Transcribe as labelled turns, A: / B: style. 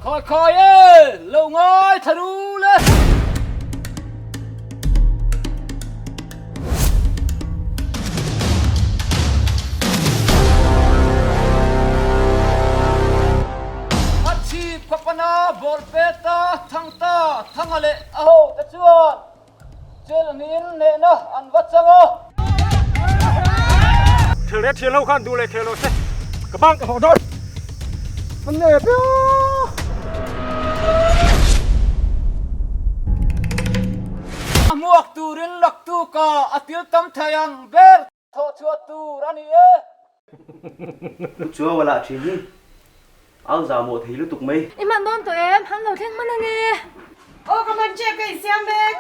A: Khai khai e, lo ngai thla ru le. Ngachhip khawpana Bawlpeta, Thangta, Thanga leh a hote chuan Chelhnin nehna an va chang a.
B: Thil leh thian ho khan duh leh thei lo se ka bang ka hlawh dawn. An nei piau.
A: A hmuak turin laktuka a til tam thei ang ber. Thawh chhuah tur a ni e.
C: Pu Chuau a lah thin hi au zah mawh thei lutuk mai.
D: I hman dawn tawh em? Han lo thleng hman ange.
E: Aw ka hman chep ka insiam vek.